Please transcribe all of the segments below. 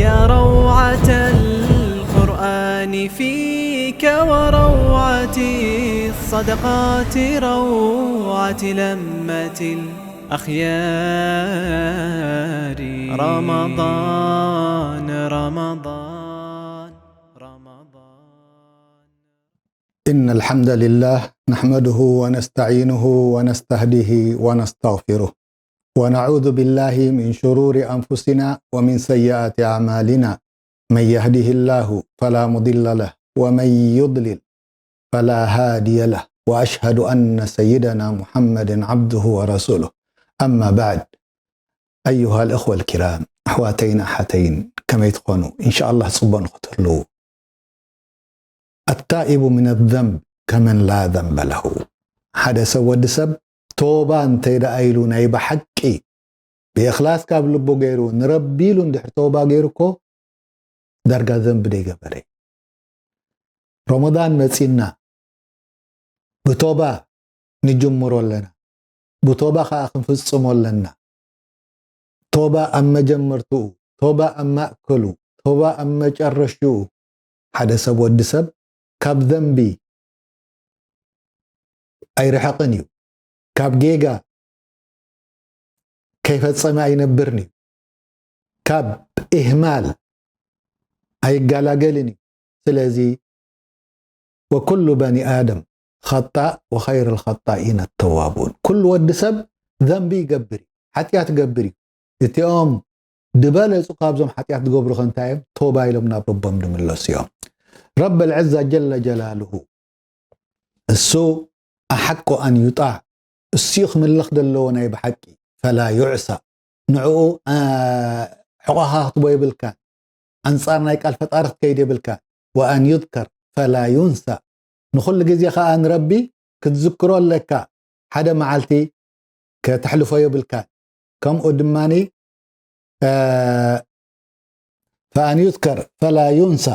يا روعة القرآن فيك وروعة الصدقات، روعة لمة الأخيار. رمضان، رمضان، رمضان. إن الحمد لله نحمده ونستعينه ونستهديه ونستغفره، ونعوذ بالله من شرور أنفسنا ومن سيئات أعمالنا. من يهده الله فلا مضل له، ومن يضلل فلا هادي له، وأشهد أن سيدنا محمدا عبده ورسوله. أما بعد، أيها الإخوة الكرام، ኣሕዋተይን ኣሓተይን፣ ከመይ ትኾኑ? إن شاء الله ጽቡቕ ንኽትህልዉ። التائب من الذنب كمن لا ذنب له. ሓደ ሰብ፣ ወዲ ሰብ፣ ቶባ እንተ ደኣ ኢሉ ናይ ብሓቂ ብእኽላስ ካብ ልቡ ገይሩ ንረቢ ኢሉ እንድሕር ቶባ ገይሩ እኮ ዳርጋ ዘንቢ ደይገበረ እዩ። ረመዳን መጺና ብቶባ ንጅምሮ ኣለና፣ ብቶባ ኸኣ ክንፍጽሞ ኣለና። ቶባ ኣብ መጀመርትኡ፣ ቶባ ኣብ ማእከሉ፣ ቶባ ኣብ መጨረሽኡ። ሓደ ሰብ፣ ወዲ ሰብ ካብ ዘንቢ ኣይርሕቕን እዩ። ካብ ጌጋ ከይፈጸመ ኣይነብርን እዩ። ካብ ኢህማል ኣይጋላገልን እዩ። ስለዚ ወኩሉ በኒ ኣደም ኸጣእ ወኸይር ልኸጣኢን ኣተዋቡን። ኩሉ ወዲ ሰብ ዘንቢ ይገብር እዩ፣ ሓጢኣት ይገብር እዩ። እቲኦም ድበለጹ ካብዞም ሓጢኣት ዝገብሩ ኸ እንታይ እዮም? ቶባ ኢሎም ናብ ረቦም ድምለሱ እዮም። ረብ ልዕዛ ጀለ ጀላልሁ እሱ ኣሓቆ ኣን ዩጣዕ፣ እሱ እዩ ክምለኽ ዘለዎ ናይ ብሓቂ። ፈላ ዩዕሳ፣ ንዕኡ፣ አ፣ ሕቖኻ ክትቦ የብልካን፣ ኣንጻር ናይ ቃል ፈጣሪ ክትከይድ የብልካን። ወኣን ዩዝከር ፈላ ዩንሳ፣ ንኹሉ ግዜ ኸኣ ንረቢ ክትዝክሮ ኣለካ። ሓደ መዓልቲ ከተሕልፎ የብልካን። ከምኡ ድማኒ፣ አ፣ ፈኣን ዩዝከር ፈላ ዩንሳ።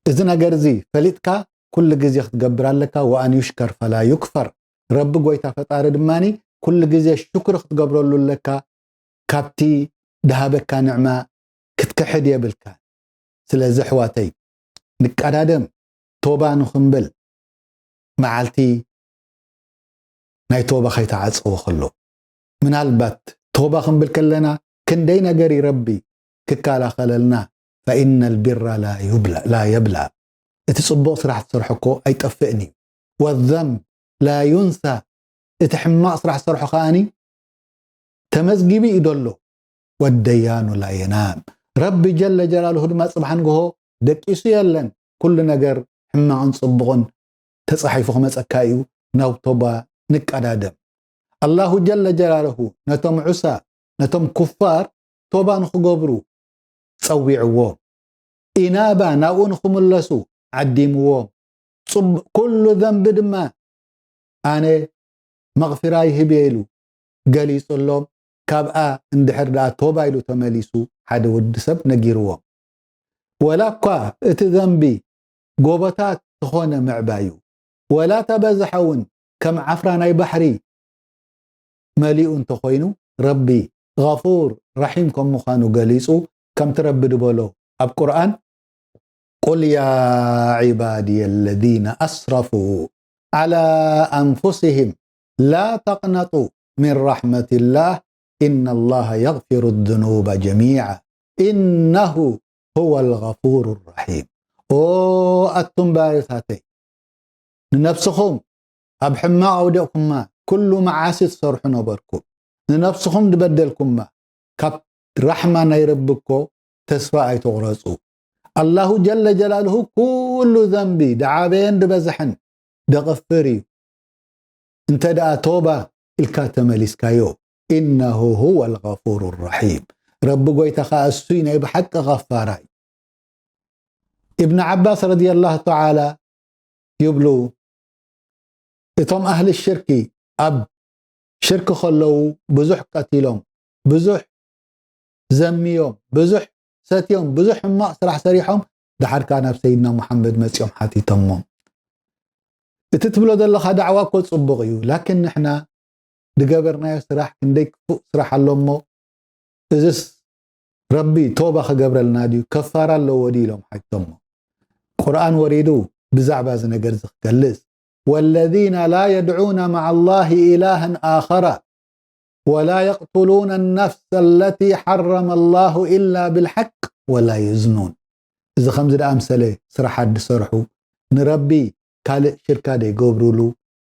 እዚ ነገር እዚ ፈሊጥካ ኩሉ ግዜ ክትገብር ኣለካ። ወኣን ዩሽከር ፈላ ዩክፈር። ረቢ ጎይታ ፈጣሪ ድማኒ ኩሉ ግዜ ሽክሪ ክትገብረሉ ኣለካ። ካብቲ ድሃበካ ንዕማ ክትክሕድ የብልካ። ስለዚ ኣሕዋተይ፣ ንቀዳደም ቶባ ንኽንብል መዓልቲ ናይ ቶባ ከይተዓጸወ ከሎ። ምናልባት ቶባ ክንብል ከለና ክንደይ ነገር እዩ ረቢ ክከላኸለልና። ፈኢነ ልቢራ ላ ዩብላ-፣ ላ የብላ። እቲ ጽቡቕ ስራሕ ትሰርሖ እኮ ኣይጠፍእን እዩ። ወዘንብ ላ ዩንሳ፣ እቲ ሕማቕ ስራሕ ዝሰርሖ ከኣኒ ተመዝጊቡ እዩ ደሎ። ወደያኑ ላ የናም፣ ረቢ ጀለ ጀላልሁ ድማ ጽባሕ ንግሆ ደቂሱ የለን። ኩሉ ነገር ሕማቕን ጽቡቕን ተጻሒፉ ክመጸካ እዩ። ናብ ቶባ ንቀዳደም። ኣላሁ ጀለ ጀላልሁ ነቶም ዑሳ፣ ነቶም ኩፋር ቶባ ንኽገብሩ ጸዊዕዎም። ኢናባ፣ ናብኡ ንኽምለሱ ዓዲምዎም። ጽቡ-፣ ኩሉ ዘንቢ ድማ ኣነ መቕፊራ ይህብ እየ ኢሉ ገሊጹሎም። ካብኣ እንድሕር ደኣ ቶባ ኢሉ ተመሊሱ ሓደ ወዲ ሰብ ነጊርዎም። ወላ እኳ እቲ ዘንቢ ጎቦታት ዝኾነ ምዕባዩ፣ ወላ ተበዝሐ እውን ከም ዓፍራ ናይ ባሕሪ መሊኡ እንተኾይኑ፣ ረቢ ገፉር ረሒም ከም ምዃኑ ገሊጹ፣ ከምቲ ረቢ ዝበሎ ኣብ ቁርኣን፣ ቁል ያ ዒባድየ ለዚነ ኣስረፉ ዓላ ኣንፉሲሂም ላ ተቅነጡ ሚን ረሕመቲላህ ኢነላህ የግፊሩ ዙኑበ ጀሚዓ ኢነሁ ሁወል ገፉሩ ረሒም። ኦ ኣቱም ባሪታተይ፣ ንነብስኹም ኣብ ሕማቕ ኣውዲቕኩማ፣ ኩሉ መዓሲ ትሰርሑ ነበርኩም። ንነብስኹም ዝበደልኩማ፣ ካብ ራሕማ ናይ ረቢ እኮ ተስፋ ኣይትቑረጹ። ኣላሁ ጀለ ጀላልሁ ኩሉ ዘንቢ፣ ድዓበየን ድበዝሐን፣ ደቕፍር እዩ። እንተ ደኣ ቶባ ኢልካ ተመሊስካዮ፣ ኢነሁ ሁወል ገፉሩ ረሒም። ረቢ ጎይታ ኸኣ እሱይ ናይ ብሓቂ ቐፋራ እዩ። ኢብን ዓባስ ረዲየላሁ ተዓላ ይብሉ፣ እቶም ኣህሊ ሽርኪ ኣብ ሽርኪ ከለዉ ብዙሕ ቀቲሎም፣ ብዙሕ ዘምዮም፣ ብዙሕ ሰትዮም፣ ብዙሕ ሕማቕ ስራሕ ሰሪሖም፣ ደሓር ከኣ ናብ ሰይድና ሙሓመድ መጺኦም ሓቲቶሞም። እቲ ትብሎ ዘለኻ ዳዕዋ እኮ ጽቡቕ እዩ፣ ላኪን ንሕና ዝገበርናዮ ስራሕ ክንደይ ክፉእ ስራሕ ኣሎ እሞ፣ እዝስ ረቢ ቶባ ክገብረልና ድዩ፣ ከፋራ ኣለዎ ድዩ ኢሎም ሓቶሞ። ቁርኣን ወሪዱ ብዛዕባ እዚ ነገር እዚ ክገልጽ፣ والذين لا يدعون مع الله إلها آخر ولا يقتلون النفس التي حرم الله إلا بالحق ولا يزنون። እዚ ከምዚ ደኣ ምሰለ ስራሓት ዝሰርሑ፣ ንረቢ ካልእ ሽርካ ደይገብሩሉ፣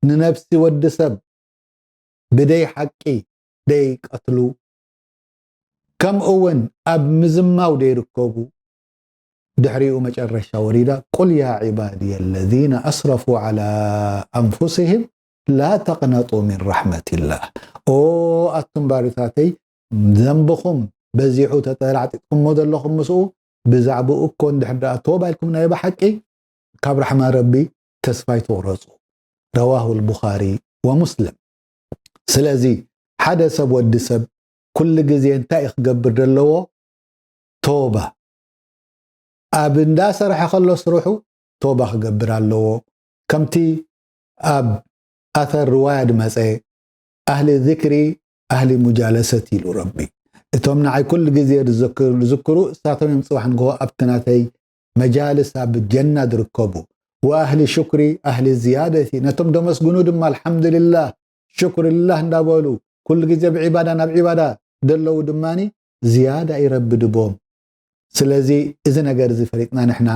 ንነብሲ ወዲ ሰብ ብደይ ሓቂ ደይቀትሉ፣ ከምኡ እውን ኣብ ምዝማው ደይርከቡ። ድሕሪኡ መጨረሻ ወሪዳ፣ قل يا عبادي الذين أسرفوا على أنفسهم لا تقنطوا من رحمة الله። ኦ ኣቱም ባሪታተይ፣ ዘንብኹም በዚሑ ተጠላዕጢጥኩሞ ዘለኹም ምስኡ፣ ብዛዕባኡ እኮ እንድሕር ደኣ ቶባ ኢልኩም ናይ ብሓቂ ካብ ራሕማ ረቢ ተስፋ ኣይትቑረጹ። رواه البخاري ومسلم። ስለዚ ሓደ ሰብ፣ ወዲ ሰብ፣ ኩሉ ግዜ እንታይ እዩ ክገብር ዘለዎ? ቶባ። ኣብ እንዳሰርሐ ከሎ ስርሑ ቶባ ክገብር ኣለዎ። ከምቲ ኣብ ኣተር ርዋያ ድመጸ፣ ኣህሊ ዚክሪ ኣህሊ ሙጃለሰት ኢሉ ረቢ። እቶም ንዓይ ኩሉ ግዜ ዝዝክሩ፣ ዝዝክሩ እሳቶም እዮም ጽባሕ ንግሆ ኣብቲ ናተይ መጃልስ ኣብ ጀና ዝርከቡ። ወኣህሊ ሹክሪ ኣህሊ ዝያደቲ፣ ነቶም ደመስግኑ ድማ ኣልሓምዱሊላህ ሽኩር ልላህ እንዳበሉ ኩሉ ግዜ ብዒባዳ ናብ ዒባዳ ደለዉ ድማኒ ዝያዳ ይረቢ ድቦም። ስለዚ እዚ ነገር እዚ ፈሊጥና ንሕና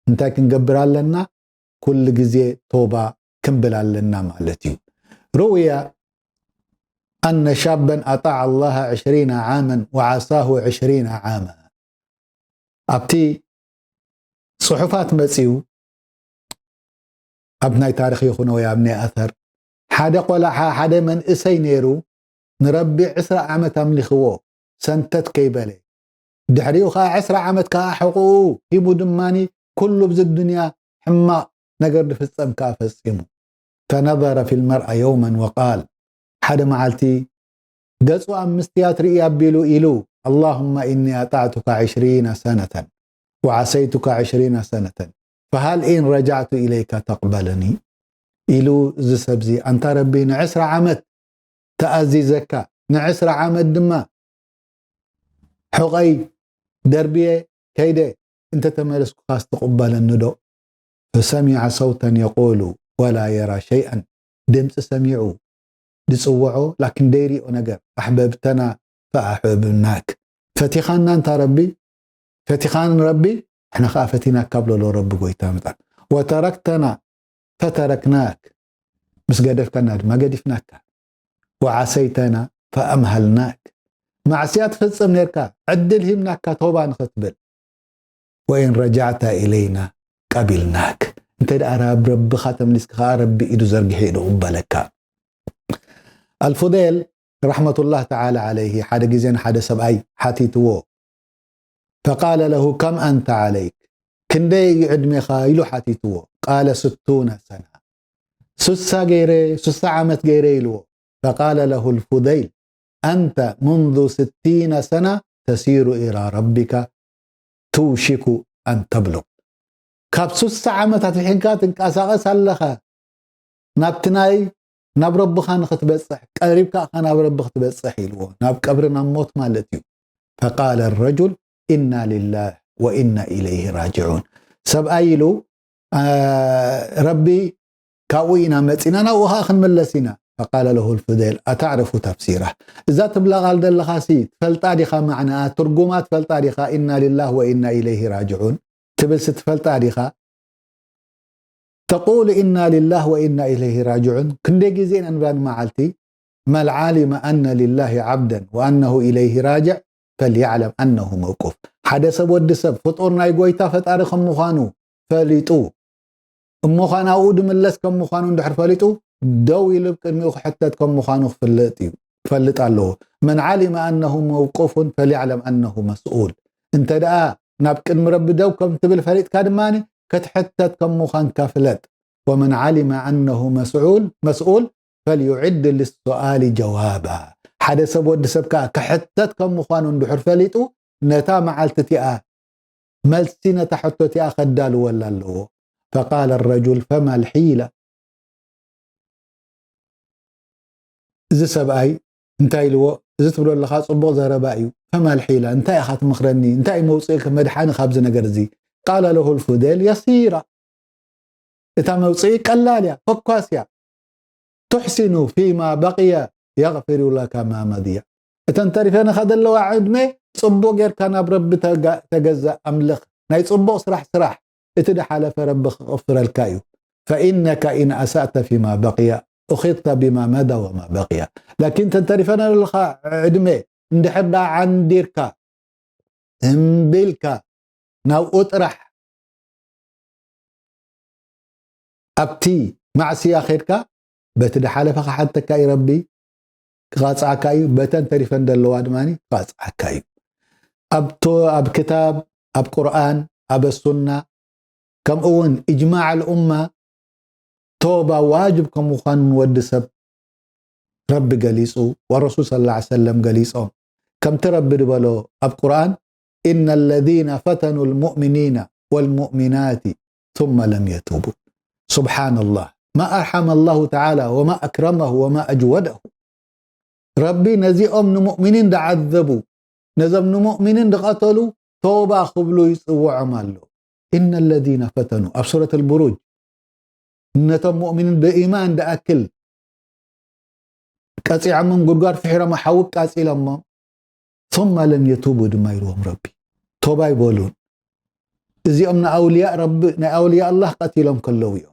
እንታይ ክንገብር ኣለና? ኩሉ ግዜ ቶባ ክንብል ኣለና ማለት እዩ። روي أن شابا أطاع الله عشرين عاما وعصاه عشرين عاما። ኣብቲ ጽሑፋት መጺኡ ኣብ ናይ ታሪኽ ይኹን ወይ ኣብ ናይ ኣተር ሓደ ቆላሓ ሓደ መንእሰይ ነይሩ ንረቢ ዕስራ ዓመት ኣምሊኽዎ ሰንተት ከይበለ ድሕሪኡ ኸዓ ዕስራ ዓመት ከኣ ሕቑኡ ሂቡ ድማኒ ኩሉ ብዚ ዱንያ ሕማቕ ነገር ድፍጸም ከኣ ፈጺሙ። فنظر في المرأة يوما وقال ሓደ መዓልቲ ገጹ ኣብ ምስትያት ርኢ ኣቢሉ ኢሉ اللهم إني أطعتك عشرين سنة وعصيتك عشرين سنة فهل إن رجعت إليك تقبلني ኢሉ እዚ ሰብዚ ኣንታ ረቢ ንዕስራ ዓመት ተኣዚዘካ ንዕስራ ዓመት ድማ ሕቐይ ደርብየ ከይደ እንተተመለስኩኻስ ትቕበለኒ ዶ? فسمع صوتا يقول ولا يرى شيئا ድምፂ ሰሚዑ ድፅውዖ ላኪን ደይሪኦ ነገር ኣሕበብተና ፈኣሕበብናክ ፈቲኻና እንታ ረቢ ፈቲኻን ረቢ ንሕና ከዓ ፈቲናካ ብለሎ ረቢ ጎይታ ምፃ وتركتنا فتركناك ምስ ገደፍካና ድማ ገዲፍናካ وعصيتنا فأمهلناك ማዕስያ ትፍፅም ነርካ ዕድል ሂብናካ ቶባ ንኽትብል وإن رجعت إلينا قبلناك እንተ ደኣ ናብ ረብኻ ተመሊስካ ከዓ ረቢ ኢዱ ዘርጊሑ ኢዱ ይቕበለካ الفضيل رحمة الله تعالى عليه ሓደ ግዜ ንሓደ ሰብኣይ ሓቲትዎ فقال له كم أنت عليك ክንደይ እዩ ዕድሜኻ ኢሉ ሓቲትዎ قال ستون سنة ስሳ ገይረ ስሳ ዓመት ገይረ ኢልዎ فقال له الفضيل أنت منذ ستين سنة تسير إلى ربك توشك أن تبلغ ካብ ስሳ ዓመታት ሒንካ ትንቀሳቐስ ኣለኻ ናብቲ ናይ ናብ ረብኻ ንኽትበፅሕ ቀሪብካ ኢኻ ናብ ረቢ ክትበፅሕ ኢልዎ ናብ ቀብሪ ናብ ሞት ማለት እዩ فقال الرجل إنا لله وإنا إليه راجعون ሰብኣይ ኢሉ ረቢ ካብኡ ኢና መፂና ናብኡ ከዓ ክንምለስ ኢና فقال له الفضيل أتعرف تفسيره እዛ ትብላ ቃል ዘለኻሲ ትፈልጣ ዲኻ ማዕናኣ ትርጉማ ትፈልጣ ዲኻ إنا لله وإنا إليه راجعون ትብልሲ ትፈልጣ ዲኻ تقول إنا لله وإنا إليه راجعون ክንደይ ግዜ ኢና ንብላ ንመዓልቲ من علم أن لله عبدا وأنه إليه راجع فليعلم أنه موقوف ሓደ ሰብ ወዲ ሰብ ፍጡር ናይ ጎይታ ፈጣሪ ከም ምዃኑ ፈሊጡ እሞ ኸዓ ናብኡ ድምለስ ከም ምዃኑ እንድሕር ፈሊጡ ደው ኢሉ ቅድሚኡ ክሕተት ከም ምዃኑ ክፍልጥ እዩ ክፈልጥ ኣለዎ من علم أنه موقوف فليعلم أنه مسؤول እንተ ደኣ ናብ ቅድሚ ረቢ ደው ከም ትብል ፈሊጥካ ድማ ክትሕተት ከም ምዃንካ ፍለጥ ومن علم أنه مسؤول مسؤول فليعد للسؤال جوابا ሓደ ሰብ ወዲ ሰብ ከዓ ክሕተት ከም ምዃኑ እንድሕር ፈሊጡ ነታ መዓልቲ እቲኣ መልሲ ነታ ሕቶ እቲኣ ከዳልወላ ኣለዎ فقال الرجل فما الحيلة እዚ ሰብኣይ እንታይ ኢልዎ? "እዚ ትብሎ ኣለኻ ጽቡቕ ዘረባ እዩ፣ ፈማል ሒላ፣ እንታይ ኢኻ ትመኽረኒ? እንታይ እዩ መውጽእልካ መድሓኒ ካብዚ ነገር እዚ?" ቃለ ለሁ ልፉዴል፣ "የሲራ፣ እታ መውጽኢ ቀላል እያ፣ ፈኳስ እያ። ትሕሲኑ ፊማ በቕየ፣ የግፊሩ ለካ ማ መድየ። እተን ተሪፈንኻ ዘለዋ ዕድመ ጽቡቕ ጌርካ ናብ ረቢ ተጋ-፣ ተገዛእ፣ ኣምልኽ፣ ናይ ጽቡቕ ስራሕ ስራሕ፣ እቲ ድሓለፈ ረቢ ክቕፍረልካ እዩ። ፈኢነካ ኢን ኣሳእተ ፊማ በቕየ፣ ኡኺዝተ ቢማ መዳ ወማ በቕየ። ላኪን እተን ተሪፈን ዘለኻ ዕድመ እንድሕር ደኣ ዓንዲርካ፣ እምቢ ኢልካ፣ ናብኡ ጥራሕ፣ ኣብቲ ማዕስያ ኸድካ፣ በቲ ድሓለፈ ክሓተካ እዩ ረቢ፣ ክቐጽዓካ እዩ፣ በተን ተሪፈን ዘለዋ ድማ ክቐጽዓካ እዩ። ኣብቶ-፣ ኣብ ክታብ፣ ኣብ ቁርኣን፣ ኣብ ሱና፣ ከምኡ እውን ኢጅማዕ ኣልኡማ፣ ቶባ ዋጅብ ከም ምዃኑ ንወዲ ሰብ ረቢ ገሊጹ፣ ወረሱል ሰለላሁ ዐለይሂ ወሰለም ገሊጾም። ከምቲ ረቢ ዝበሎ ኣብ ቁርኣን፣ "ኢነ ለዚነ ፈተኑ ልሙእሚኒነ ወልሙእሚናት ثم ለም የቱቡ።" ሱብሓነላህ። ማ ኣርሓመ ላሁ ተዓላ ወማ ኣክረመሁ ወማ ኣጅወደሁ። ረቢ ነዚኦም ንሙእሚኒን ዝዓዘቡ፣ ነዞም ንሙእሚኒን ዝቐተሉ ተውባ ክብሉ ይጽውዖም ኣሎ። ኢነ ለዚነ ፈተኑ፣ ኣብ ሱረት ኣልቡሩጅ፣ ነቶም ሙእሚኒን ብኢማን ዝኣክል ቀጺዖሞም ጉድጓድ ፍሒሮም ሓዊ ቃጺሎሞም፣ ثم ለም የቱቡ ድማ ኢልዎም ረቢ። ቶባ ኣይበሉን። እዚኦም ንኣውልያእ ረቢ፣ ናይ ኣውልያእ ኣላህ ቀቲሎም ከለዉ እዮም።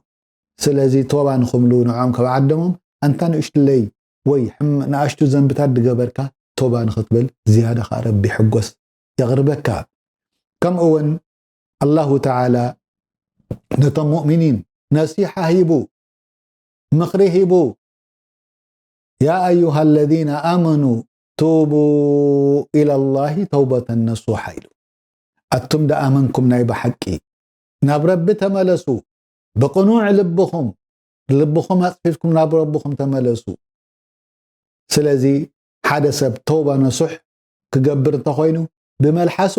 ስለዚ ቶባ ንኽብሉ ንዕኦም ካብ ዓደሞም ኣንታ ንእሽትለይ ወይ ሕም-፣ ንኣሽቱ ዘንብታት ዝገበርካ ቶባ ንኽትብል ዝያዳ ኸዓ ረቢ ሕጎስ የቕርበካ። ከምኡ እውን ኣላሁ ተዓላ ነቶም ሙእሚኒን ነሲሓ ሂቡ፣ ምኽሪ ሂቡ፣ "ያ ኣዩሃ ለዚነ ኣመኑ ቱቡ ኢለላሂ ተውበተን ነሱሓ" ኢሉ። ኣቱም ደኣመንኩም ናይ ብሓቂ ናብ ረቢ ተመለሱ፣ ብቕኑዕ ልብኹም፣ ልብኹም ኣጽፊፍኩም ናብ ረብኹም ተመለሱ። ስለዚ ሓደ ሰብ ተውባ ነሱሕ ክገብር እንተኾይኑ፣ ብመልሓሱ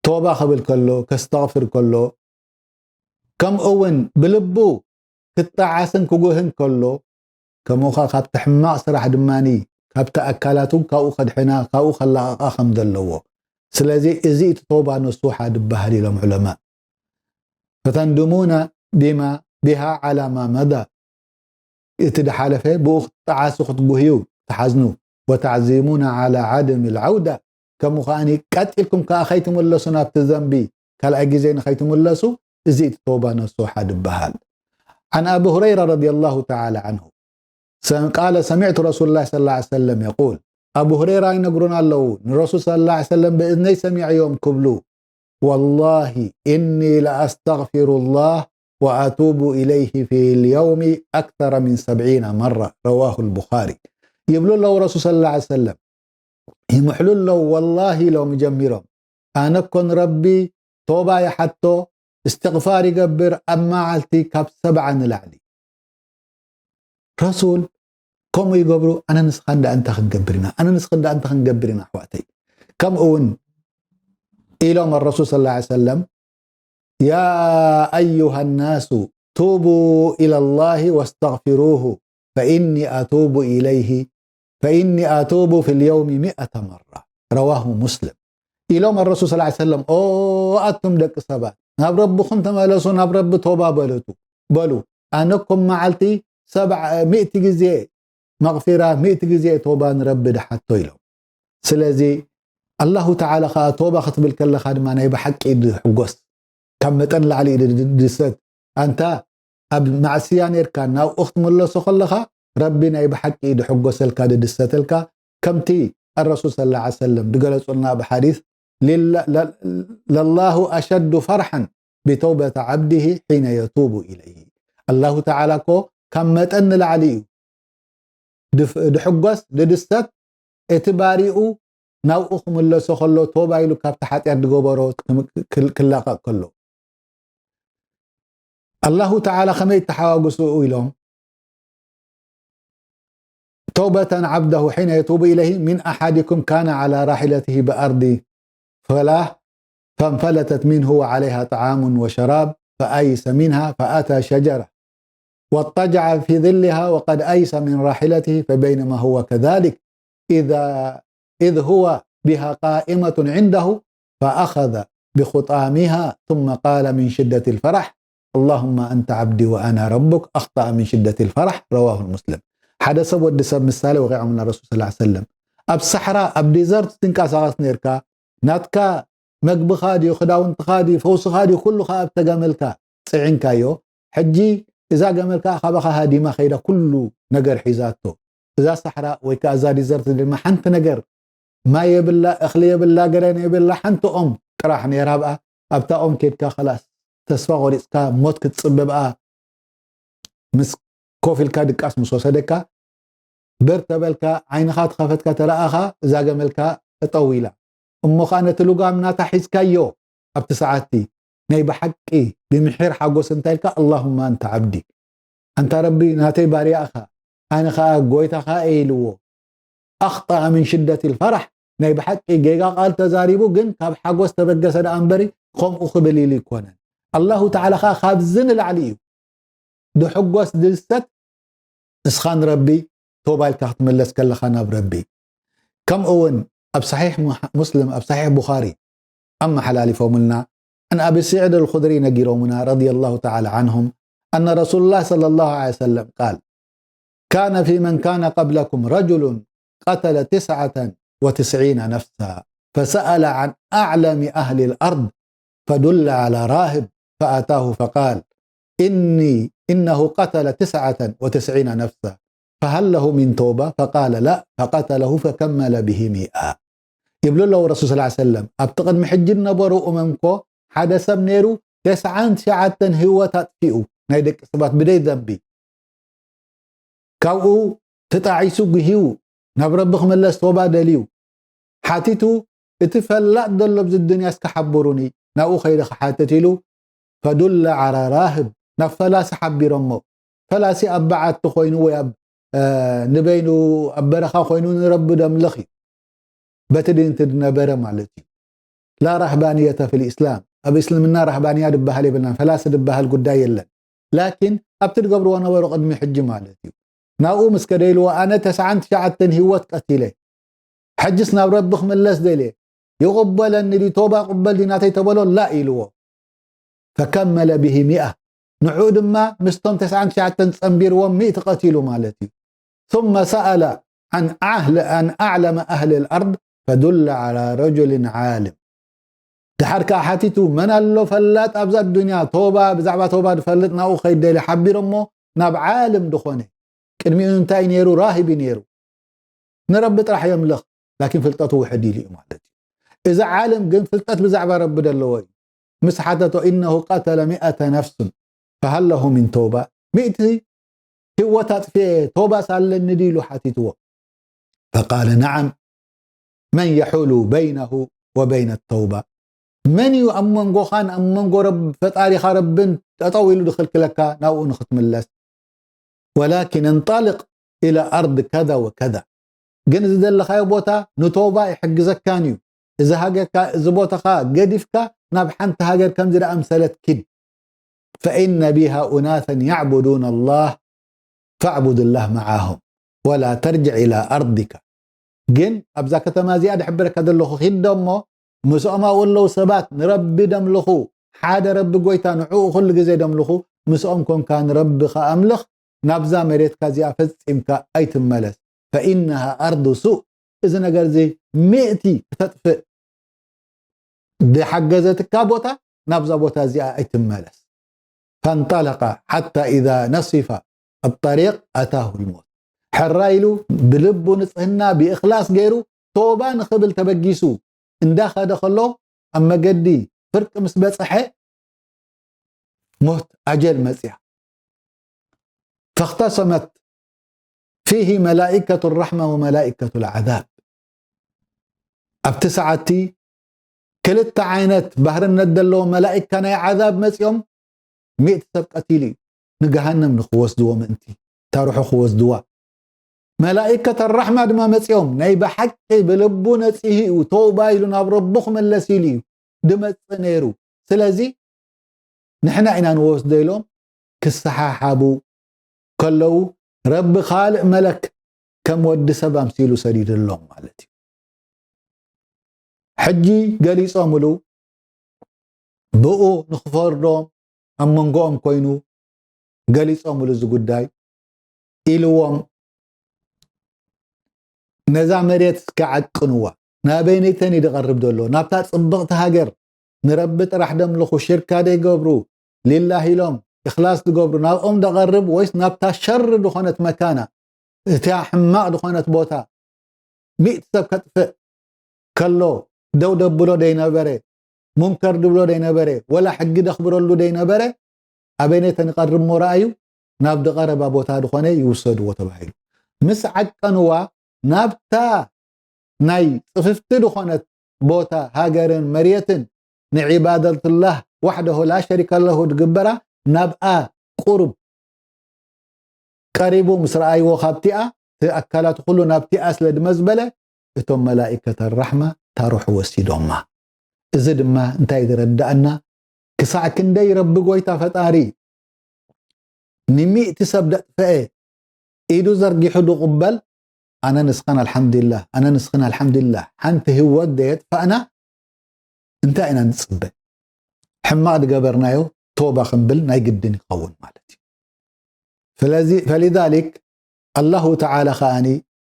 ተውባ ክብል ከሎ፣ ከስተግፍር ከሎ፣ ከምኡ እውን ብልቡ ክጠዓስን ክጉህን ከሎ፣ ከምኡ ኸዓ ካብቲ ሕማቕ ስራሕ ድማኒ ካብቲ ኣካላት እውን ካብኡ ከድሕና፣ ካብኡ ከላቕቓ ከም ዘለዎ። ስለዚ እዚ እቲ ተውባ ነሱሓ ድበሃል ኢሎም ዑለማ። ፈተንድሙና ቢማ ቢሃ ዓላ ማ መዳ፣ እቲ ድሓለፈ ብኡ ክትጠዓሱ ክትጉህዩ ትሓዝኑ። ወተዕዚሙና ዓላ ዓደም ልዓውዳ፣ ከምኡ ከዓኒ ቀጢልኩም ከኣ ከይትምለሱ ናብቲ ዘንቢ ካልኣይ ግዜ ንኸይትምለሱ፣ እዚ እቲ ተውባ ነሱሓ ድበሃል። عن أبي هريرة رضي الله تعالى عنه س-، قال سمعت رسول الله صلى الله عليه وسلم يقول، ኣቡ ሁረይራ ይነግሩና ኣለዉ፣ ንረሱል ሰለላሁ ዐለይሂ ወሰለም ብእዝነይ ሰሚዐዮም ክብሉ፣ والله إني لأستغفر الله وأتوب إليه في اليوم أكثر من سبعين مرة، رواه البخاري። ይብሉ ኣለዉ ረሱል ሰለላሁ ዐለይሂ ወሰለም፣ ይምሕሉ ኣለዉ፣ ወላሂ ኢሎም ጀሚሮም፣ ኣነ እኮ ንረቢ ቶባ ይሓቶ፣ እስትግፋር ይገብር ኣብ መዓልቲ ካብ ሰብዓ ንላዕሊ። ረሱል ከምኡ ይገብሩ፣ ኣነ ንስኻን ደኣ እንታይ ክንገብር ኢና? ኣነ ንስኽን ደኣ እንታይ ክንገብር ኢና ኣሕዋተይ? ከምኡ እውን ኢሎም ረሱል ሰለላሁ ዐለይሂ ወሰለም፣ يا أيها الناس توبوا إلى الله واستغفروه فإني أتوب إليه، فإني أتوب في اليوم مئة مرة. رواه مسلم። ኢሎም ረሱል ሰለላሁ ዐለይሂ ወሰለም፣ ኦ ኣቱም ደቂ ሰባት፣ ናብ ረብኹም ተመለሱ፣ ናብ ረቢ ቶባ በለቱ፣ በሉ። ኣነ እኮ መዓልቲ ሰብዓ፣ ሚእቲ ግዜ መቕፊራ፣ ሚእቲ ግዜ ቶባ ንረቢ ድሓቶ ኢሎም። ስለዚ ኣላሁ ተዓላ ኸዓ ቶባ ክትብል ከለኻ ድማ ናይ ብሓቂ ድሕጎስ፣ ካብ መጠን ላዕሊ እዩ ድድሰት። ኣንታ ኣብ ማዕስያ ኔርካ ናብኡ ክትምለሶ ከለኻ ረቢ ናይ ብሓቂ እዩ ድሕጎሰልካ፣ ድድሰተልካ። ከምቲ ኣረሱል ሰለላሁ ዐለይሂ ወሰለም ድገለጹልና ኣብ ሓዲስ፣ "ሊላ-፣ ለ-፣ ለላሁ ኣሸዱ ፈርሐን ቢተውበት ዓብዲሂ ሒነ የቱቡ ኢለይሂ።" ኣላሁ ተዓላ እኮ ካብ መጠን ንላዕሊ እዩ ድፍ-፣ ድሕጎስ፣ ድድሰት፣ እቲ ባሪኡ ናብኡ ክምለሶ ከሎ፣ ቶባ ኢሉ ካብቲ ሓጢኣት ድገበሮ ክም-፣ ክል-፣ ክላቐቕ ከሎ። ኣላሁ ተዓላ ከመይ ተሓዋጉሱ ኢሎም፣ "ተውበተን ዓብደሁ ሒነ የቱቡ ኢለይሂ ሚን ኣሓዲኩም ካነ ዓላ ራሒለትሂ ብኣርዲ ፈላህ ፈንፈለተት ሚንሁ ወዓለይሃ ጠዓሙን ወሸራብ ፈኣይሰ ሚንሃ ፈኣታ ሸጀራ واضطجع في ظلها وقد أيس من راحلته، فبينما هو كذلك إذا إذ هو بها قائمة عنده، فأخذ بخطامها ثم قال من شدة الفرح: اللهم أنت عبدي وأنا ربك، أخطأ من شدة الفرح. رواه مسلم. ሓደ ሰብ ወዲ ሰብ ምሳሌ ወቂዖምና ረሱል ሰለላሁ ዐለይሂ ወሰለም። ኣብ ሰሕራ ኣብ ዴዘርት ትንቀሳቐስ ነርካ፣ ናትካ መግብኻ ድዩ፣ ክዳውንትኻ ድዩ፣ ፈውስኻ ድዩ፣ ኩሉ ከኣ ኣብተ ገመልካ ጽዒንካዮ። ሕጂ እዛ ገመል ከኣ ካባኻ ሃዲማ ከይዳ ኩሉ ነገር ሒዛቶ። እዛ ሳሕራ ወይ ከኣ እዛ ዲዘርት ድማ ሓንቲ ነገር ማይ የብላ፣ እኽሊ የብላ፣ ገረን የብላ፣ ሓንቲ ኦም ጥራሕ ነይራ ኣብኣ። ኣብታ ኦም ኬድካ ኸላስ ተስፋ ቆሪጽካ ሞት ክትጽበ ብኣ ምስ ኮፍ ኢልካ ድቃስ ምስ ወሰደካ፣ ብር ተበልካ ዓይንኻ ተኸፈትካ ተረኣኻ እዛ ገመልካ ጠጠው ኢላ። እሞ ኸኣ ነቲ ልጓም ናታ ሒዝካዮ ኣብቲ ሰዓትቲ ናይ ብሓቂ ብምሒር ሓጎስ እንታይ ኢልካ ኣላሁማ ኣንታ ዓብዲ፣ ኣንታ ረቢ ናተይ ባርያ ኢኻ፣ ኣነ ኸኣ ጎይታኻ እየ ኢልዎ። ኣኽጠኣ ምን ሽደት ልፈራሕ፣ ናይ ብሓቂ ጌጋ ቃል ተዛሪቡ፣ ግን ካብ ሓጎስ ተበገሰ ደኣ እምበሪ ከምኡ ክብል ኢሉ ኣይኮነን። ኣላሁ ተዓላ ኸኣ ካብዚ ንላዕሊ እዩ ድሕጎስ ድሰት። እስኻ ንረቢ ቶባ ኢልካ ክትምለስ ከለኻ ናብ ረቢ። ከምኡ እውን ኣብ ሰሒሕ ሙሓ- ሙስሊም ኣብ ሰሒሕ ቡኻሪ ኣመሓላሊፎምልና፣ عن أبي سعيد الخدري ነጊሮምና رضي الله تعالى عنهم أن رسول الله صلى الله عليه وسلم قال: كان في من كان قبلكم رجل قتل تسعة وتسعين نفسا فسأل عن أعلم أهل الأرض فدل على راهب فأتاه فقال: إني إنه قتل تسعة وتسعين نفسا فهل له من توبة؟ فقال: لا، فقتله فكمل به مئة. ይብሉ ኣለዉ ረሱል ሰለላሁ ዐለይሂ ወሰለም። ኣብቲ ቅድሚ ሕጂ ዝነበሩ እመምኮ ሓደ ሰብ ነይሩ፣ ተስዓን ትሽዓተን ህይወት ኣጥፊኡ፣ ናይ ደቂ ሰባት ብደይ ዘንቢ። ካብኡ ተጣዒሱ፣ ጉህዩ፣ ናብ ረቢ ክምለስ ቶባ ደልዩ፣ ሓቲቱ፣ እቲ ፈላጥ ዘሎ ኣብዚ ዱንያ እስከ ሓብሩኒ፣ ናብኡ ከይደ ክሓትት ኢሉ፣ ፈዱለ ዓላ ራህብ፣ ናብ ፈላሲ ሓቢሮሞ። ፈላሲ ኣብ በዓቲ ኮይኑ ወይ ኣብ፣ እ፣ ንበይኑ ኣብ በረኻ ኮይኑ ንረቢ ደምልኽ እዩ። በቲ ድንቲ ዝነበረ ማለት እዩ። ላ ራህባንየተ ፊል ኢስላም፣ ኣብ እስልምና ራህባንያ ድበሃል የብልናን፣ ፈላሲ ድበሃል ጉዳይ የለን። ላኪን ኣብቲ ድገብርዎ ነበሩ ቅድሚ ሕጂ ማለት እዩ። ናብኡ ምስ ከደ ኢልዎ፣ ኣነ ተስዓን ትሽዓተን ህይወት ቀቲለ፣ ሕጅስ ናብ ረቢ ክምለስ ደልየ፣ ይቕበለኒ ድዩ፣ ቶባ ቅበል ድዩ ናተይ ተበሎ፣ ላ ኢልዎ። ፈከመለ ብሂ ሚኣ፣ ንዑ ድማ ምስቶም ተስዓን ትሽዓተን ጸንቢርዎም ሚእቲ ቀቲሉ ማለት እዩ። ثم سأل عن أهل عن أعلم أهل الأرض فدل على رجل عالم። ድሓር ከኣ ሓቲቱ፣ መን ኣሎ ፈላጥ ኣብዛ ኣዱንያ ቶባ፣ ብዛዕባ ቶባ ዝፈልጥ ናብኡ ከይድ ደልየ ሓቢሮሞ ናብ ዓልም ዝኾነ። ቅድሚኡ እንታይ ነይሩ? ራሂብ እዩ ነይሩ። ንረቢ ጥራሕ የምልኽ፣ ላኪን ፍልጠቱ ውሕድ ኢሉ እዩ ማለት እዩ። እዚ ዓልም ግን ፍልጠት ብዛዕባ ረቢ ዘለዎ እዩ። ምስ ሓተቶ፣ إنه قتل مئة نفس فهل له من توبة؟ ሚእቲ ህይወት ኣጥፍኤ ቶባስ ኣለኒ ድዩ ኢሉ ሓቲትዎ። فقال: نعم، من يحول بينه وبين التوبة؟ መን እዩ ኣብ መንጎኻን ኣብ መንጎ ረብ-፣ ፈጣሪኻ ረብን ጠጠው ኢሉ ድኽልክለካ ናብኡ ንኽትምለስ? ولكن انطلق إلى أرض كذا وكذا، ግን እዚ ዘለኻዮ ቦታ ንቶባ ይሕግዘካን እዩ። እዚ ሃገርካ፣ እዚ ቦታኻ ገዲፍካ ናብ ሓንቲ ሃገር ከምዚ ደኣምሰለት ኪድ። فإن بها أناسا يعبدون الله فاعبد الله معهم ولا ترجع إلى أرضك። ግን ኣብዛ ከተማ እዚኣ ድሕብረካ ዘለኹ ኪድ ደሞ፣ ምስኦም ኣብኡ ኣለዉ ሰባት ንረቢ ደምልኹ፣ ሓደ ረቢ ጎይታ ንዕኡ ኩሉ ግዜ ደምልኹ፣ ምስኦም ኮንካ ንረቢ ከኣምልኽ፣ ናብዛ መሬትካ እዚኣ ፈጺምካ ኣይትመለስ። فإنها أرض سوء። እዚ ነገር እዚ ሚእቲ ክተጥፍእ ድሓገዘትካ ቦታ፣ ናብዛ ቦታ እዚኣ ኣይትመለስ። فانطلق حتى إذا نصف الطريق أتاه الموت። ሕራ ኢሉ ብልቡ ንጽህና ብእኽላስ ገይሩ ቶባ ንኽብል ተበጊሱ እንዳኸደ ከሎ ኣብ መገዲ ፍርቂ ምስ በጽሐ ሞት ኣጀል መጽያ። فاختصمت فيه ملائكة الرحمة وملائكة العذاب። ኣብቲ ሰዓትቲ ክልተ ዓይነት ባህርነት ዘለዎ መላእካ ናይ ዓዛብ መጽዮም ሚእቲ ሰብ ቀቲሉ እዩ። ንገሃነም ንኽወስድዎ ምእንቲ፣ እታ ሩሑ ክወስድዋ። መላእከተ ራሕማ ድማ መጽዮም ናይ ብሓቂ ብልቡ ነጺሁ እዩ፣ ተውባ ኢሉ ናብ ረቡ ክምለስ ኢሉ እዩ ድመጽእ ነይሩ። ስለዚ ንሕና ኢና ንወስዶ ኢሎም ክሰሓሓቡ፣ ከለዉ፣ ረቢ ካልእ መለክ ከም ወዲ ሰብ ኣምሲሉ ሰዲድሎም ማለት እዩ። ሕጂ ገሊጾምሉ፣ ብኡ ንኽፈርዶም ኣብ መንጎኦም ኮይኑ ገሊጾምሉ እዚ ጉዳይ ኢልዎም፣ ነዛ መሬት እስከ ዓቅንዋ። ናበይነይተን እዩ ዝቐርብ ዘሎ? ናብታ ጽብቕቲ ሃገር፣ ንረቢ ጥራሕ ደምልኹ፣ ሽርካ ደይገብሩ፣ ሊላህ ኢሎም፣ እኽላስ ዝገብሩ፣ ናብኦም ደቐርብ ወይስ ናብታ ሸር ዝኾነት መካና፣ እታ ሕማቕ ዝኾነት ቦታ፣ ሚእቲ ሰብ ከጥፍእ ከሎ ደው ደብሎ ደይነበረ፣ ሙንከር ድብሎ ደይነበረ፣ ወላ ሕጊ ደኽብረሉ ደይነበረ፣ ኣበይነይተን ይቐርብ እሞ ረኣዩ፣ ናብ ዝቐረባ ቦታ ዝኾነ ይውሰድዎ ተባሂሉ። ምስ ዓቀንዋ፣ ናብታ ናይ ጽፍፍቲ ዝኾነት ቦታ፣ ሃገርን መሬትን ንዒባደትላህ ዋሕደሁ ላ ሸሪከ ለሁ ድግበራ፣ ናብኣ ቁሩብ ቀሪቡ ምስ ረኣይዎ፣ ካብቲኣ እቲ ኣካላቱ ኩሉ ናብቲኣ ስለ ድመዝበለ፣ እቶም መላኢከተ ራሕማ ታሩሑ ወሲዶማ። እዚ ድማ እንታይ ዝረዳእና? ክሳዕ ክንደይ ረቢ ጎይታ ፈጣሪ ንሚእቲ ሰብ ደጥፈኤ ኢዱ ዘርጊሑ ድቕበል፣ ኣነ ንስኻን ኣልሓምዱሊላህ፣ ኣነ ንስኽን ኣልሓምዱሊላህ፣ ሓንቲ ህይወት ደየጥፋእና እንታይ ኢና ንጽበ? ሕማቕ ዝገበርናዮ ቶባ ክንብል ናይ ግድን ይኸውን ማለት እዩ። ስለዚ፣ ፈሊዛሊክ ኣላሁ ተዓላ ከኣኒ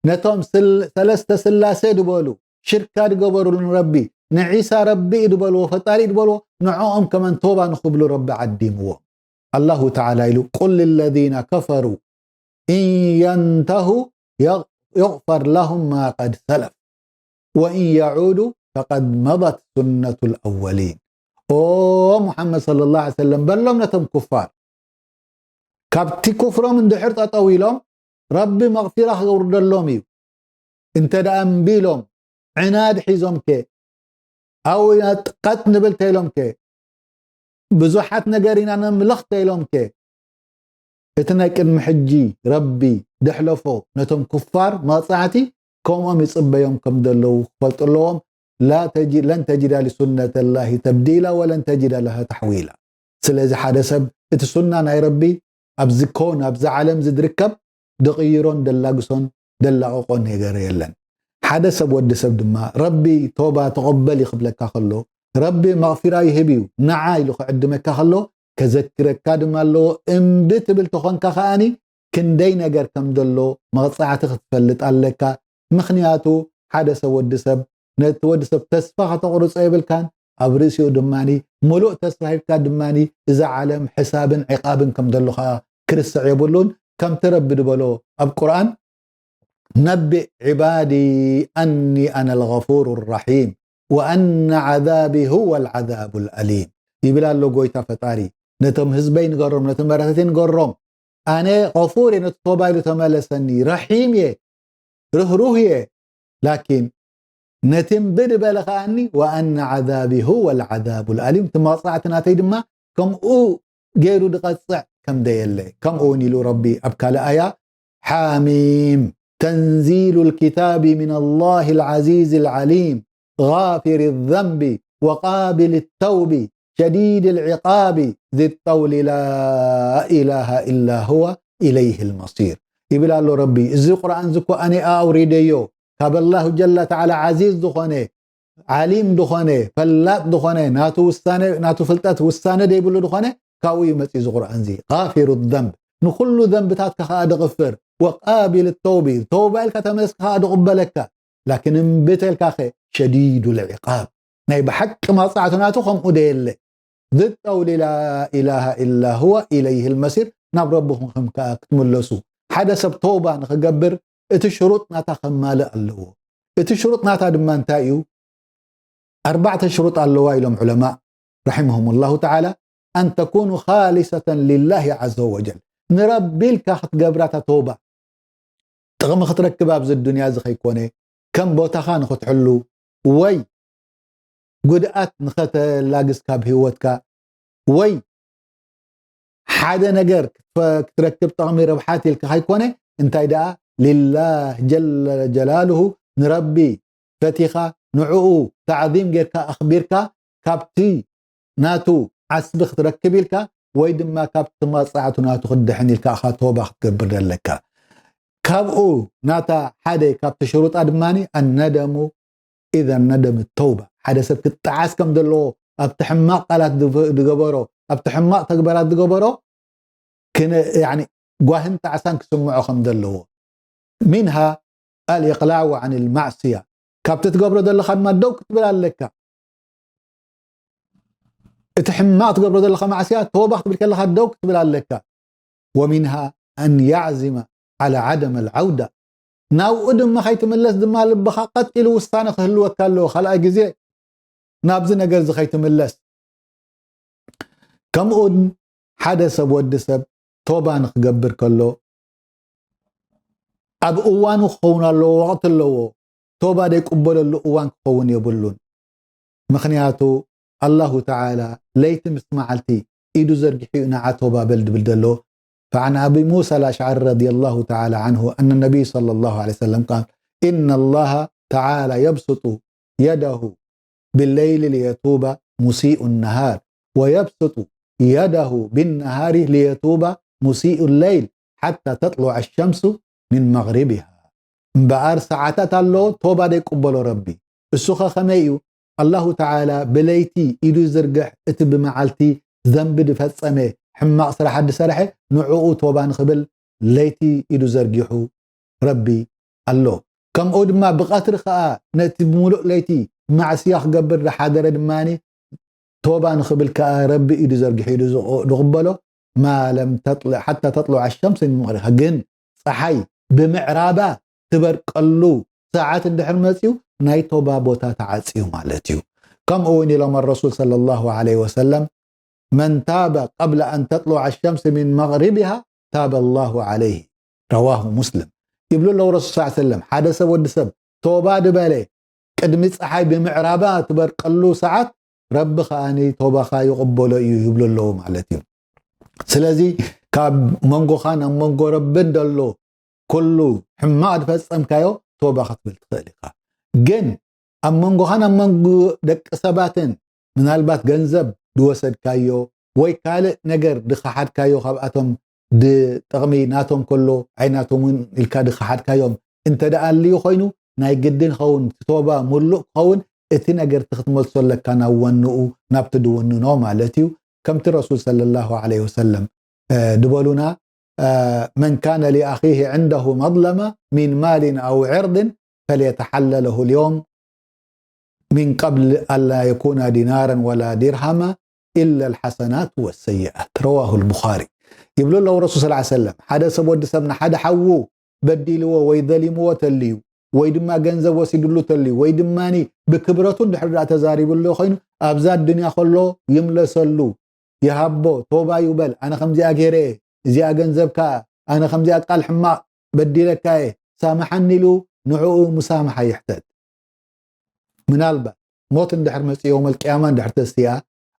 ነቶም ስል-፣ ሰለስተ ስላሴ ድበሉ፣ ሽርካ ድገበሩሉ ንረቢ፣ ንዒሳ ረቢ እዩ ድበልዎ፣ ፈጣሪ እዩ ድበልዎ፣ ንዕኦም ከመን ቶባ ንኽብሉ ረቢ ዓዲምዎም። ኣላሁ ተዓላ ኢሉ፣ ቁል ልለዚነ ከፈሩ ኢን የንተሁ የግ-፣ ዩግፈር ለሁም ማ ቀድ ሰለፍ ወኢን የዑዱ ፈቀድ መደት ሱነቱ ልኣወሊን። ኦ ሙሓመድ ሰለላሁ ዐለይሂ ወሰለም፣ በሎም ነቶም ኩፋር፣ ካብቲ ኩፍሮም እንድሕር ጠጠው ኢሎም፣ ረቢ መቕፊራ ክገብርደሎም እዩ። እንተ ደኣ እምቢ ኢሎም፣ ዕናድ ሒዞም ከ፣ ኣብኡ ኢና ቀጥ ንብል ተኢሎም ከ፣ ብዙሓት ነገር ኢና ነምልኽ ተኢሎም ከ፣ እቲ ናይ ቅድሚ ሕጂ ረቢ ደሕለፎ ነቶም ኩፋር መቕጻዕቲ ከምኦም ይጽበዮም ከም ዘለዉ ክፈልጡ ኣለዎም። ላ ተጂ-፣ ለን ተጂዳ ሊሱነተ ላሂ ተብዲላ ወለን ተጂዳ ለሃ ተሕዊላ። ስለዚ ሓደ ሰብ እቲ ሱና ናይ ረቢ ኣብዚ ኮን፣ ኣብዚ ዓለም እዚ ዝርከብ ድቕይሮን ደላግሶን ደላቕቆን ነገር የለን። ሓደ ሰብ፣ ወዲ ሰብ ድማ ረቢ ቶባ ተቐበል እዩ ክብለካ ከሎ፣ ረቢ መቕፊራ ይህብ እዩ ንዓ ኢሉ ክዕድመካ ከሎ፣ ከዘክረካ ድማ ኣለዎ። እምቢ ትብል ተኾንካ ከኣኒ ክንደይ ነገር ከም ዘሎ መቕጻዕቲ ክትፈልጥ ኣለካ። ምኽንያቱ ሓደ ሰብ፣ ወዲ ሰብ፣ ነቲ ወዲ ሰብ ተስፋ ከተቑርጾ የብልካን። ኣብ ርእሲኡ ድማኒ፣ ምሉእ ተስፋ ሂብካ ድማኒ፣ እዛ ዓለም ሕሳብን ዕቃብን ከም ዘሎ ከኣ ክርስዕ የብሉን። ከምቲ ረቢ ድበሎ ኣብ ቁርኣን፣ ነቢእ ዒባዲ ኣኒ ኣነ ልገፉሩ ራሒም ወኣነ ዓዛቢ ሁወ ልዓዛቡ ልኣሊም ይብል ኣሎ ጎይታ ፈጣሪ። ነቶም ህዝበይ ንገሮም፣ ነቲ መረተተይ ንገሮም፣ ኣነ ገፉር እየ፣ ነቲ ቶባ ኢሉ ተመለሰኒ፣ ረሒም እየ፣ ርህሩህ እየ። ላኪን ነቲ እምቢ ዝበለ ከኣኒ፣ ወኣነ ዓዛቢ ሁወ ልዓዛቡ ልኣሊም፣ እቲ መቕጻዕቲ ናተይ ድማ ከምኡ ገይሩ ድቐጽዕ ከም ደየለ። ከምኡ እውን ኢሉ ረቢ ኣብ ካልእ ኣያ፣ ሓሚም፣ ተንዚሉ ልኪታቢ ምን ኣላህ ልዓዚዝ ልዓሊም፣ غافر الذنب وقابل التوب شديد العقاب ذي الطول لا إله إلا هو إليه المصير ይብል ኣሎ ረቢ። እዚ ቁርኣን እዚ እኮ ኣነ ኣውሪደዮ፣ ካብ ኣላሁ ጀለ ተዓላ ዓዚዝ ዝኾነ፣ ዓሊም ዝኾነ፣ ፈላጥ ዝኾነ፣ ናቱ ውሳነ፣ ናቱ ፍልጠት ውሳነ ደይብሉ ዝኾነ፣ ካብኡ እዩ መጺኡ እዚ ቁርኣን እዚ። غافر الذنب፣ ንኹሉ ዘንብታትካ ከኣ ድቕፍር፣ وقابل التوب፣ ተውባ ኢልካ ተመለስካ ከኣ ድቕበለካ። ላኪን እምቢ ተልካኸ ሸዲዱ ልዕቃብ፣ ናይ ብሓቂ መቕጻዕቲ ናቱ ከምኡ ደየለ። ذي الطول لا إله إلا هو إليه المصير፣ ናብ ረብኹም ከኣ ክትምለሱ። ሓደ ሰብ ተውባ ንኽገብር እቲ ሽሩጥ ናታ ከማልእ ኣለዎ። እቲ ሽሩጥ ናታ ድማ እንታይ እዩ? ኣርባዕተ ሽሩጥ ኣለዋ ኢሎም ዑለማእ ረሒመሁም ላሁ ተዓላ፣ ኣን ተኩኑ ኻሊሰተን ሊላሂ ዓዘ ወጀል። ንረቢ ኢልካ ክትገብራ እታ ተውባ፣ ጥቕሚ ክትረክብ ኣብዚ ዱንያ እዚ ከይኮነ፣ ከም ቦታኻ ንኽትሕሉ ወይ ጉድኣት ንኸተላግስ ካብ ህይወትካ ወይ ሓደ ነገር ክትፈ-፣ ክትረክብ ጥቕሚ ረብሓት ኢልካ ከይኮነ፣ እንታይ ደኣ ሊላህ ጀለ ጀላልሁ ንረቢ ፈቲኻ ንዕኡ ታዕዚም ጌርካ ኣኽቢርካ ካብቲ ናቱ ዓስቢ ክትረክብ ኢልካ ወይ ድማ ካብቲ መቕጻዕቱ ናቱ ክድሕን ኢልካ ኢኻ ቶባ ክትገብር ዘለካ። ካብኡ ናታ ሓደ ካብቲ ሽሩጣ ድማ ኣነደሙ ኢዘ ነደም ተውባ፣ ሓደ ሰብ ክጣዓስ ከም ዘለዎ፣ ኣብቲ ሕማቕ ቃላት ዝገበሮ፣ ኣብቲ ሕማቕ ተግባራት ዝገበሮ ጓህን ጣዕሳን ክስምዖ ከም ዘለዎ። ሚንሃ ኣልእቅላዕ ዓን ልማዕስያ፣ ካብቲ ትገብሮ ዘለካ ድማ ደው ክትብል ኣለካ። እቲ ሕማቕ ትገብሮ ዘለካ ማዕስያ ተወባ ክትብል ከለካ ደው ክትብል ኣለካ። ወሚንሃ ኣን ያዕዚመ ዓላ ዓደም ኣልዓውዳ፣ ናብኡ ድማ ከይትምለስ ድማ ልብኻ ቀጢሉ ውሳነ ክህልወካ ኣለዎ። ካልኣይ ግዜ ናብዚ ነገር እዚ ከይትምለስ። ከምኡን ሓደ ሰብ ወዲ ሰብ ቶባ ንክገብር ከሎ ኣብ እዋኑ ክኸውን ኣለዎ፣ ወቕቲ ኣለዎ። ቶባ ዘይቅበለሉ እዋን ክኸውን የብሉን። ምኽንያቱ ኣላሁ ተዓላ ለይቲ ምስ መዓልቲ ኢዱ ዘርጊሑ እዩ ንዓ ቶባ በል ድብል ዘሎ። فعن أبي موسى الأشعري رضي الله تعالى عنه أن النبي صلى الله عليه وسلم قال: إن الله تعالى يبسط يده بالليل ليتوب مسيء النهار، ويبسط يده بالنهار ليتوب مسيء الليل حتى تطلع الشمس من مغربها. እምበኣር ሰዓታት ኣሎ ቶባ ዘይቅበሎ ረቢ። እሱኸ ከመይ እዩ? ኣላሁ ተዓላ ብለይቲ ኢዱ ዝርግሕ፣ እቲ ብመዓልቲ ዘንቢ ዝፈጸመ፣ ሕማቕ ስራሓት ዝሰርሐ ንዕኡ ቶባ ንኽብል ለይቲ ኢዱ ዘርጊሑ ረቢ ኣሎ። ከምኡ ድማ ብቐትሪ ኸኣ ነቲ ብምሉእ ለይቲ ማዕስያ ክገብር ዝሓደረ ድማ ቶባ ንኽብል ከኣ ረቢ ኢዱ ዘርጊሑ ኢዱ ዝቕ-፣ ዝቕበሎ ማ ለም ተጥልዕ ሓታ ተጥልዕ ኣሸምስ ሚን መቕሪብሃ። ግን ጸሓይ ብምዕራባ ትበርቀሉ ሰዓት እንድሕር መጽዩ ናይ ቶባ ቦታ ተዓጽዩ ማለት እዩ። ከምኡ እውን ኢሎም ኣረሱል ሰለላሁ ዐለይሂ ወሰለም መን ታበ ቀብለ ኣን ተጥልዕ ኣሸምስ ሚን መቕሪብሃ ታበ ላሁ ዐለይሂ ረዋሁ ሙስሊም ይብሉ ኣለዉ ረሱል ሰለላሁ ዐለይሂ ወሰለም። ሓደ ሰብ ወዲ ሰብ ቶባ ድበለ ቅድሚ ጸሓይ ብምዕራባ ትበርቀሉ ሰዓት ረቢ ከኣኒ ቶባኻ ይቕበሎ እዩ ይብሉ ኣለዉ ማለት እዩ። ስለዚ ካብ መንጎኻን ኣብ መንጎ ረብን ዘሎ ኩሉ ሕማቕ ዝፈጸምካዮ ቶባ ክትብል ትኽእል ኢኻ። ግን ኣብ መንጎኻን ኣብ መንጎ ደቂ ሰባትን ምናልባት ገንዘብ ዝወሰድካዮ ወይ ካልእ ነገር ዝኸሓድካዮ ካብኣቶም ጥቕሚ ናቶም ከሎ ኣይናቶም እውን ኢልካ ዝኸሓድካዮም እንተ ደኣ ኣልዩ ኮይኑ ናይ ግድን ኸውን እቲ ቶባ ሙሉእ ክኸውን እቲ ነገር እቲ ክትመልሶ ኣለካ ናብ ወንኡ ናብቲ ድውንኖ ማለት እዩ። ከምቲ ረሱል ሰለላሁ ዐለይሂ ወሰለም ድበሉና መን ካነ ሊኣኺሂ ዕንደሁ መظለማ ሚን ማሊን ኣው ዕርድን ፈልየተሓለለሁ ልዮም ሚን ቀብል ኣላ የኩና ዲናረን ወላ ዲርሃማ ኢላ ልሓሰናት ወሰይኣት ረዋሁ ልቡኻሪ ይብሉ ኣለዉ ረሱል ሰለላሁ ዐለይሂ ወሰለም። ሓደ ሰብ ወዲ ሰብ ንሓደ ሓዉ በዲልዎ ወይ ዘሊምዎ ተልዩ ወይ ድማ ገንዘብ ወሲድሉ ተልዩ ወይ ድማ ብክብረቱ እንድሕር ደኣ ተዛሪብሉ ኮይኑ ኣብዛ ኣዱንያ ከሎ ይምለሰሉ ይሃቦ ቶባ ይበል ኣነ ከምዚኣ ገይረ እየ እዚኣ ገንዘብ ከዓ ኣነ ከምዚኣ ቃል ሕማቕ በዲለካ እየ ሳምሓኒ ኢሉ ንዕኡ ሙሳምሓ ይሕተት። ምናልባት ሞት እንድሕር መፅእ የውመል ቅያማ እንድሕር ተስትያ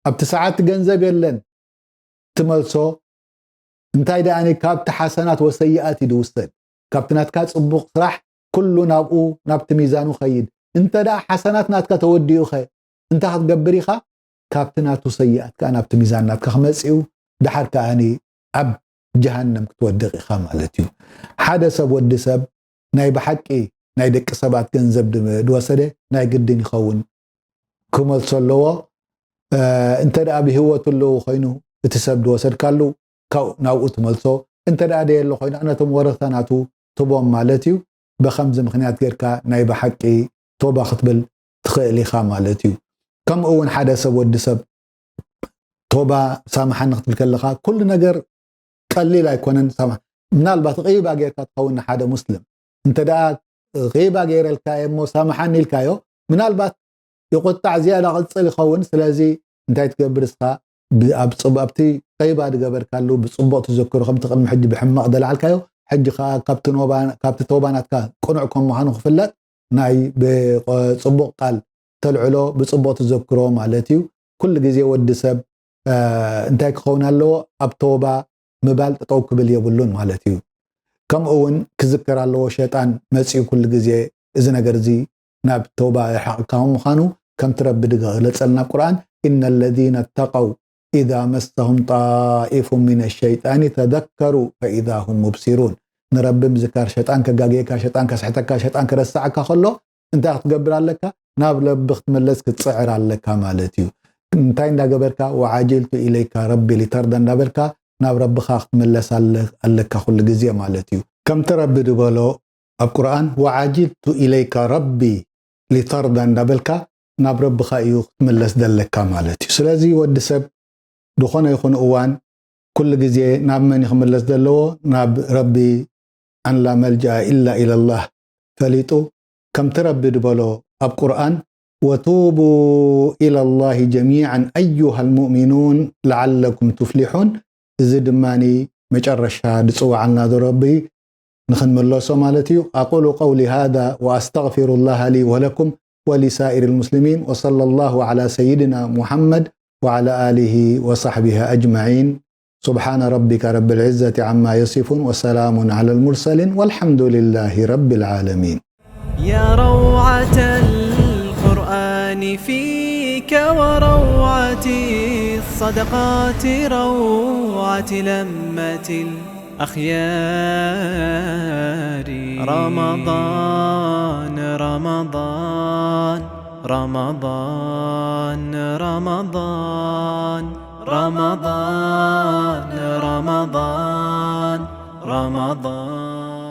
ኣብቲ ሰዓት ገንዘብ የለን ትመልሶ እንታይ ደኣ ካብቲ ሓሰናት ወሰይኣት እዩ ዝውሰድ ካብቲ ናትካ ፅቡቕ ስራሕ ኩሉ ናብኡ ናብቲ ሚዛኑ ኸይድ እንተ ደኣ ሓሰናት ናትካ ተወዲኡ ኸ እንታይ ክትገብር ኢኻ ካብቲ ናቱ ሰይኣት ከዓ ናብቲ ሚዛን ናትካ ክመፅእ እዩ ደሓር ከዓኒ ኣብ ጀሃነም ክትወድቕ ኢኻ ማለት እዩ ሓደ ሰብ ወዲ ሰብ ናይ ብሓቂ ናይ ደቂ ሰባት ገንዘብ ዝወሰደ ናይ ግድን ይኸውን ክመልሶ ኣለዎ እንተ ደኣ ብህይወቱ ኣለዉ ኮይኑ እቲ ሰብ ዝወሰድካሉ ካብኡ ናብኡ ትመልሶ እንተ ደኣ ደየሎ ኮይኑ ነቶም ወረታ ናቱ ትቦም ማለት እዩ ብኸምዚ ምክንያት ጌርካ ናይ ብሓቂ ቶባ ክትብል ትኽእል ኢኻ ማለት እዩ ከምኡ እውን ሓደ ሰብ ወዲ ሰብ ቶባ ሳምሓኒ ክትብል ከለኻ ኩሉ ነገር ቀሊል ኣይኮነን ሳማ ምናልባት ቂባ ጌርካ ትኸውን ንሓደ ሙስሊም እንተ ደኣ ቂባ ገይረልካ እሞ ሳምሓኒ ኢልካዮ ምናልባት ይቁጣዕ ዝያዳ ቅፅል ይኸውን ስለዚ እንታይ ትገብር እስኻ ኣብቲ ቂባ ዝገበርካሉ ብፅቡቅ ትዘክሮ ከምቲ ቅድሚ ሕጂ ብሕማቅ ደላዓልካዮ ሕጂ ከዓ ካብቲ ቶባ ናትካ ቅኑዕ ከም ምዃኑ ክፍለጥ ናይ ብፅቡቅ ቃል ተልዕሎ ብፅቡቅ ትዘክሮ ማለት እዩ ኩሉ ግዜ ወዲ ሰብ እንታይ ክኸውን ኣለዎ ኣብ ቶባ ምባል ጠጠው ክብል የብሉን ማለት እዩ ከምኡ እውን ክዝከር ኣለዎ ሸጣን መፅኡ ኩሉ ግዜ እዚ ነገር እዚ ናብ ቶባ የርሕቐካ ምዃኑ ከምቲ ረቢ ዝገለፀልና ኣብ ቁርኣን إن الذين اتقوا إذا مسهم طائف من الشيطان تذكروا فإذا هم مبصرون። ንረቢ ምዝካር ሸጣን ከጋግየካ፣ ሸጣን ከስሕተካ፣ ሸጣን ክረስዓካ ከሎ እንታይ ክትገብር ኣለካ? ናብ ረቢ ክትምለስ ክትጽዕር ኣለካ ማለት እዩ። እንታይ እንዳገበርካ? وعجلت إليك ربي لترضى እንዳበልካ ናብ ረብኻ ክትምለስ ኣለ-፣ ኣለካ ኩሉ ግዜ ማለት እዩ። ከምቲ ረቢ ዝበሎ ኣብ ቁርኣን وعجلت إليك ربي لترضى እንዳበልካ ናብ ረብኻ እዩ ክትምለስ ዘለካ ማለት እዩ። ስለዚ ወዲ ሰብ ዝኾነ ይኹን እዋን ኩሉ ግዜ ናብ መን እዩ ክምለስ ዘለዎ? ናብ ረቢ። أن لا ملجأ إلا إلى الله ፈሊጡ ከምቲ ረቢ ዝበሎ ኣብ ቁርኣን وتوبوا إلى الله جميعا أيها المؤمنون لعلكم تفلحون። እዚ ድማኒ መጨረሻ ዝጽውዓልና ዘሎ ረቢ ንኽንምለሶ ማለት እዩ። أقول قولي هذا وأستغفر الله لي ولكم ولسائر المسلمين وصلى الله على سيدنا محمد وعلى آله وصحبه أجمعين. سبحان ربك رب العزة عما يصفون وسلام على المرسلين والحمد لله رب العالمين. يا روعة القرآن فيك وروعة الصدقات روعة لمة الأخيار. رمضان رمضان رمضان رمضان رمضان رمضان رمضان